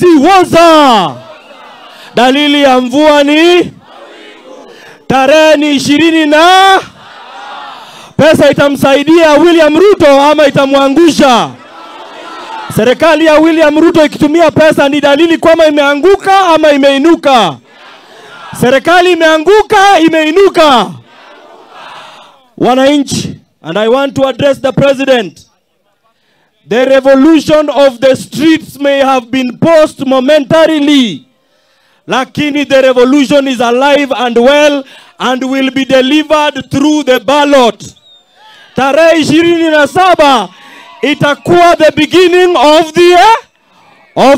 Woza si woza. Dalili ya mvua ni tarehe ni 20 na pesa itamsaidia William Ruto ama itamwangusha? Serikali ya William Ruto ikitumia pesa ni dalili kwamba imeanguka ama imeinuka? Serikali imeanguka, imeinuka. Wananchi, and I want to address the president. The revolution of the streets may have been paused momentarily, lakini the revolution is alive and well and will be delivered through the ballot. Tarehe 27 itakuwa the beginning of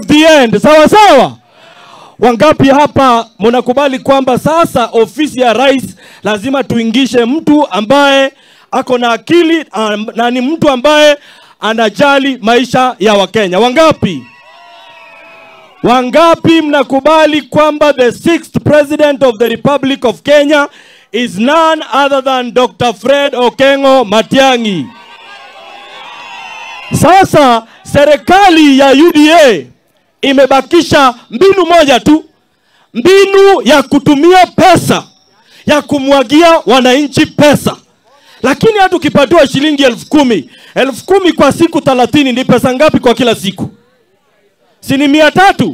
the end. Sawa sawa? Wangapi hapa mnakubali kwamba sasa ofisi ya rais lazima tuingishe mtu ambaye ako na akili na ni mtu ambaye anajali maisha ya Wakenya? Wangapi? Wangapi mnakubali kwamba the sixth president of the Republic of Kenya is none other than Dr. Fred Okengo Matiang'i? Sasa serikali ya UDA imebakisha mbinu moja tu, mbinu ya kutumia pesa, ya kumwagia wananchi pesa. Lakini hata ukipatiwa shilingi 10,000, 10,000 kwa siku 30 ni pesa ngapi kwa kila siku? Si ni 300?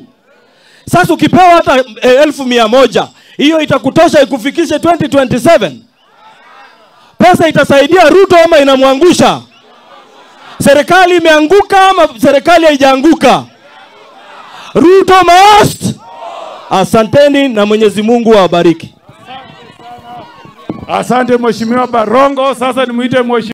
Sasa ukipewa hata 100,000, hiyo itakutosha ikufikishe 2027? Pesa itasaidia Ruto ama inamwangusha? Serikali imeanguka ama serikali haijaanguka? Ruto must. Asanteni na Mwenyezi Mungu awabariki. Asante, Mheshimiwa Barongo. Sasa nimuite Mheshimiwa